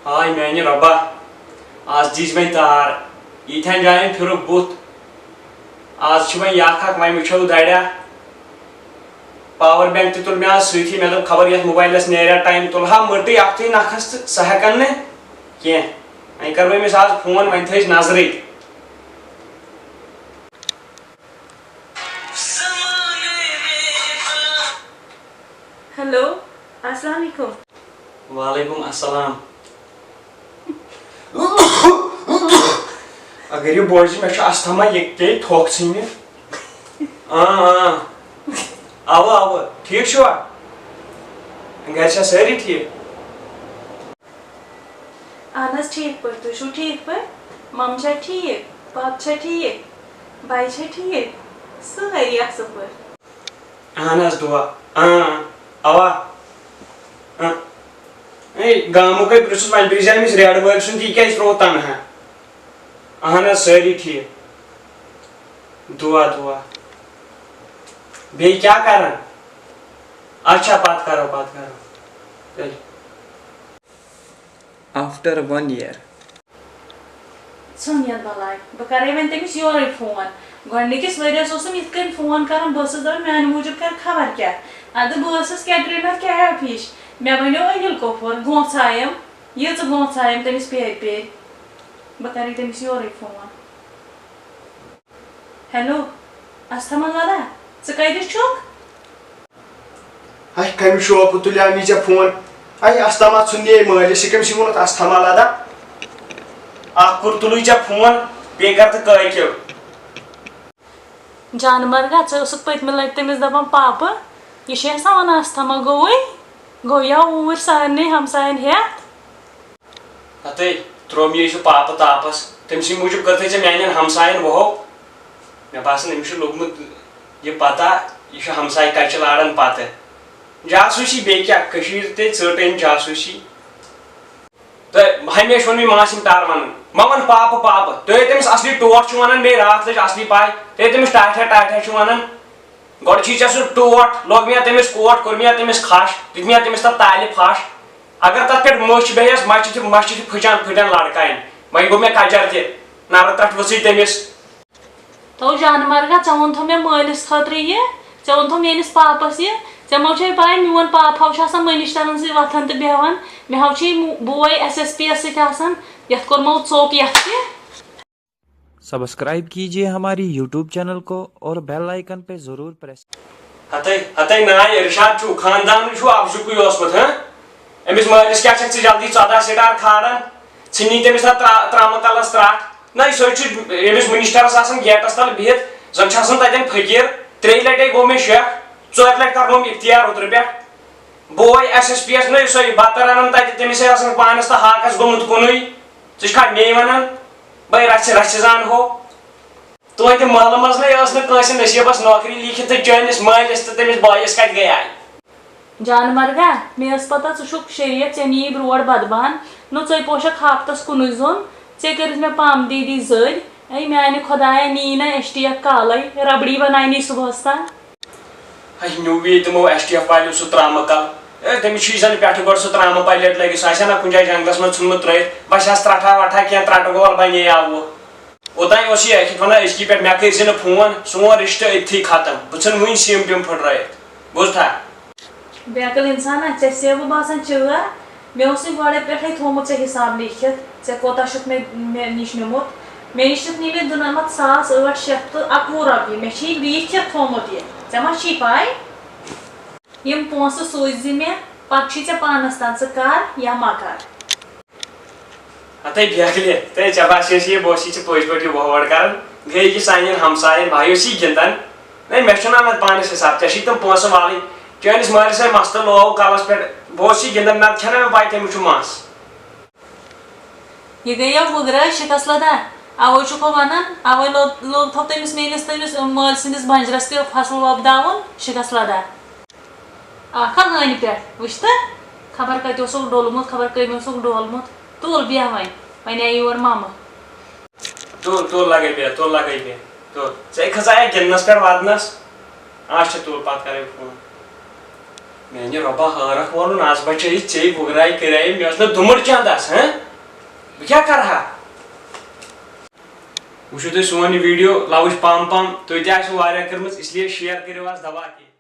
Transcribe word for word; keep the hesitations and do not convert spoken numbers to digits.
ہاے میانہِ رۄبا، آز دیٖزِ وۄنۍ تار، ییٖتہن جاین پھِرُکھ بُتھ۔ آز چھِ وۄنۍ یہِ اکھ اکھ، وۄنۍ وٕچھو دَریا۔ پاور بینک تہِ تُل مےٚ آز سۭتی، مےٚ دوٚپ خبر یتھ موبایلس نیریا ٹایم، تُلہٕ ہا مٔٹٕے اکھتُے نکھس تہٕ سُہ ہٮ۪کن نہٕ کینٛہہ۔ وۄنۍ کرٕ بہٕ أمِس آز فون، وۄنۍ تھٲیِس نظرٕے۔ ہیلو، السلام علیکم۔ وعلیکم السلام۔ اگر یہِ بوزِ، مےٚ چھُ استھما، یہِ پیٚیہِ تھوٚکھ ژھٕنہِ۔ اۭں، اۭں۔ اوا، اوا۔ ٹھیٖک چھُوا؟ گرِ چھا سٲری ٹھیٖک؟ اہن حظ، ٹھیٖک پٲٹھۍ۔ تُہۍ چھِو ٹھیٖک پٲٹھۍ؟ مَم چھا ٹھیٖک؟ پاپہٕ چھا ٹھیٖک؟ بَے چھا ٹھیٖک؟ سٲری اَصٕل پٲٹھۍ۔ اہن حظ، دُعا۔ اۭں، اوا۔ اۭں۔ اے، گامُکے پرٛژھُس وۄنۍ، پرٛژھ زِ أمِس ریڈ وٲلۍ سُنٛد، یہِ کیٛازِ ترٛوو تنہا؟ اہن حظ، سٲری ٹھیٖک۔ دُعا، دُعا۔ بیٚیہِ کیٛاہ کران؟ اچھا، پتہٕ کرو، پتہٕ کرو۔ تیٚلہِ۔ After one year. ژھٕن یَتھ بَلاے، بہٕ کَرَے وۄنۍ تٔمِس یورَے فون۔ گۄڈٕنِکِس ؤریَس اوسُم یِتھ کٔنۍ فون کَران، بہٕ ٲسٕس دَپان میٛانہِ موٗجوٗب کَرِ خبر کیٛاہ۔ اَدٕ بہٕ ٲسٕس کیٹریٖنا کیف ہِش، مےٚ بَنیو أنِل کۄپھور، گونٛژھایَم، ییٖژٕ گونٛژھایَم تٔمِس پیرِ پیرِ۔ بہٕ کَرَے تٔمِس یورَے فون۔ ہیلو، اَستھما دادا، ژٕ کَتہِ چھُکھ؟ ہے، کمہِ شوقہٕ تُلیو مےٚ ژےٚ فون؟ ہے، استھما ژھُن نے مٲلِس، یہِ کٔمۍ سٕے ووٚنُتھ استھما لدا؟ اکھ کوٚر تُلُے ژےٚ فون، بیٚیہِ کر تہٕ کٲکیو۔ جانہٕ مرگا، ژٕ ٲسٕکھ پٔتمہِ لٹہِ تٔمِس دپان پاپہٕ، یہِ چھِ آسان ونان استھما گوٚوُے، گوٚو یا اوٗرۍ سارنٕے ہمساین ہٮ۪تھ۔ ہتے، ترٛوو مےٚ یہِ سُہ پاپہٕ تاپس۔ تٔمۍ سٕنٛدِ موٗجوٗب کٔرتھٕے ژےٚ میانٮ۪ن ہمساین وہو۔ مےٚ باسان، أمِس چھُ لوٚگمُت یہِ پتہ، یہِ چھُ ہمسایہِ کتہِ چھِ لاران پتہٕ۔ جاسوٗسی بیٚیہِ کیٛاہ، کٔشیٖرِ تہِ ژٔٹ أمۍ جاسوٗسی۔ تہٕ ہمیشہِ ووٚن مےٚ ماسہِ یِم تارٕ ونان، مہ ون پاپہٕ پاپہٕ۔ تُہۍ تٔمِس اصلی ٹوٹھ چھِو ونان، بیٚیہِ راتھ لٔج اصلی پاے، تُہۍ تٔمِس ٹاٹھیا ٹاٹھیا چھِو ونان۔ گۄڈٕ چھُے ژےٚ سُہ ٹوٹھ، لوگ مےٚ تٔمِس کوٹھ، کوٚر مےٚ تٔمِس کھش، دیُت مےٚ تٔمِس تتھ تالہِ پھش۔ اگر تتھ پٮ۪ٹھ مٔچھ بیٚہیَس، مچھِ تہِ، مچھِ تہِ پھٕٹن پھٕٹن لڑکاین۔ وۄنۍ گوٚو مےٚ کجر تہِ، نرٕ ترٹھ ؤژھٕے تٔمِس۔ تو جانہٕ مرگا، ژےٚ ووٚنتھو مےٚ مٲلِس خٲطرٕ یہِ، ژےٚ ووٚنتھو میٲنِس پاپس یہِ، ژےٚ ما چھے پاے میون پاپہٕ ہاو چھُ آسان منسٹرن سۭتۍ وۄتھان تہٕ بیٚہوان، مےٚ ہاو چھُ یہِ مو-، بوے ایس ایس پی یس سۭتۍ آسان، یتھ کوٚرمو ژوٚک یتھ تہِ۔ सब्सक्राइब कीजिए हमारी YouTube चैनल को और बेल आइकन पे ज़रूर प्रेस ہتے، ہتے ناے ارشاد چھُ، خاندانٕے چھُ افزُکُے اوسمُت، ہہ؟ أمِس مٲلِس کیٛاہ چھَکھ ژٕ جلدی ژۄداہ سٹار کھالان؟ ژھٕنی تٔمِس تَتھ ترٛا-، ترٛامہٕ کَلَس ترٛٹھ۔ نہ، یہِ سۭتۍ چھُ أمِس مِنِسٹَرَس آسان گیٹَس تَل بِہِتھ، زَن چھُ آسان تَتٮ۪ن فقیٖر۔ ترٛیٚیہِ لَٹہِ گوٚو مےٚ شیخ، ژورِ لَٹہِ کَرنووُم اِختیار اوترٕ پٮ۪ٹھ۔ بوے ایس ایس پی یس نٔے سۄے بتہٕ رنان تتہِ، تٔمِس ہے آسان پانس تہٕ ہاکس گوٚمُت کُنُے۔ ژٕ چھکھا مے ونان؟ بے رژھِ رژھِ زان ہو۔ توتہِ محلہٕ منٛز نے ٲس نہٕ کٲنٛسہِ نصیبس نوکری لیکھِتھ تہٕ چٲنِس مٲلِس تہٕ تٔمِس بٲیِس کتہِ گٔیاے؟ جان مرگا، مےٚ ٲس پتہ ژٕ چھُکھ شریف، ژےٚ نِیی برٛونٛٹھ بدبان، نہ ژٔے پوشکھ ہفتس کُنُے زوٚن، ژےٚ کٔرٕتھ مےٚ پام دیٖدی زٔدۍ۔ اے میانہِ خۄدایا، نی نہ ایس ٹی ایف کالے، ربڑی بناونی صبحس تام۔ ہے، نیوٗ یہِ تِمو ایس ٹی ایف والیو سُہ ترٛامہٕ کَل۔ ہے، تٔمِس چھُ یہِ زَن پٮ۪ٹھٕ گۄڈٕ سُہ ترٛامہٕ پَلیٹ لٲگِتھ، سُہ آسہِ ہا نہ کُنہِ جایہِ جنٛگلَس منٛز ژھُنمُت ترٛٲیِتھ، بَس آسہِ ترٛٹھا وَٹھا کینٛہہ، ترٛٹہٕ گول بَنے ہا ہُہ۔ اوٚتام اوس یہِ اَکہِ وَنان أزکی پٮ۪ٹھ، مےٚ کٔرۍ زِ نہٕ فون، سون رِشتہٕ أتھی ختم، بہٕ ژھٕنہٕ وٕنۍ سِم پِم پھٕٹرٲیِتھ، بوٗزتھا؟ بیقل اِنسانا، ژےٚ سیبہٕ باسان چٲر؟ مےٚ اوسُے گۄڈَے پٮ۪ٹھَے تھوٚومُت ژےٚ حِساب لیکھِتھ، ژےٚ کوتاہ چھُتھ مےٚ، مےٚ نِش نیوٗمُت۔ مےٚ نِش چھُتھ نِمٕتۍ دُنَمَتھ ساس ٲٹھ شیٚتھ تہٕ اَکوُہ رۄپیہِ، مےٚ چھِ یہِ لیٖکھِتھ تھوٚومُت یہِ۔ ژےٚ ما چھی پَے؟ یِم پونٛسہٕ سوٗزۍ زِ مےٚ، پَتہٕ چھُے ژےٚ پانَس تام، ژٕ کَر یا مہ کَر۔ ہتے بیکلہِ، تہٕ ژےٚ باسیٚس یہِ، بہٕ اوسُے ژےٚ پٔزۍ پٲٹھۍ یہِ وۄہوڑ کران۔ گٔے یہِ سانٮ۪ن ہمساین، بہٕ اوسُے گِنٛدان۔ ہے، مےٚ چھُنہٕ اَنان پانس حساب، ژےٚ چھُے تِم پونٛسہٕ والٕنۍ۔ چٲنِس مٲلِس ہے مستہٕ لوو کلس پٮ۪ٹھ، بہٕ اوسُے گِنٛدان، نتہٕ چھَنہٕ مےٚ پَے تٔمِس چھُ مس۔ یہِ گٔیو مُگرٲے شِکس لدہ، اوے چھُکھ ہُہ ونان، اوے لوٚگ، لوٚگ تھوٚو تٔمِس میٲنِس، تٔمِس مٲلۍ سٕنٛدِس بنجرس تہِ فصل وۄپداوُن شِکس لدہ۔ اکھ ہا ہٲنہِ پٮ۪ٹھ وٕچھ تہٕ، خبر کتہِ اوسُکھ ڈوٚلمُت، خبر کٔمۍ اوسُکھ ڈولمُت۔ تُل بیٚہہ وۄنۍ، وۄنۍ آیہِ یور ممہٕ۔ تُل، تُل لگے بیٚہہ، تُل لگے بیٚہہ، تُل۔ ژےٚ کھژایہ گِنٛدنس پٮ۪ٹھ ودنس؟ اچھا، تُل، پتہٕ کرے فون۔ میانہِ رۄبا، ہٲرکھ وولُن، از بچٲیِتھ ژے بُگراے کریے، مےٚ ٲس نہٕ دُمُر چندس، ہہ؟ بہٕ کیٛاہ کرٕ ہا؟ وٕچھِو تُہۍ سون یہِ ویٖڈیو لوٕچ پم پم، تُہۍ تہِ آسِو واریاہ کٔرمٕژ، اس لیے شیئر کٔرِو آز دبا کے۔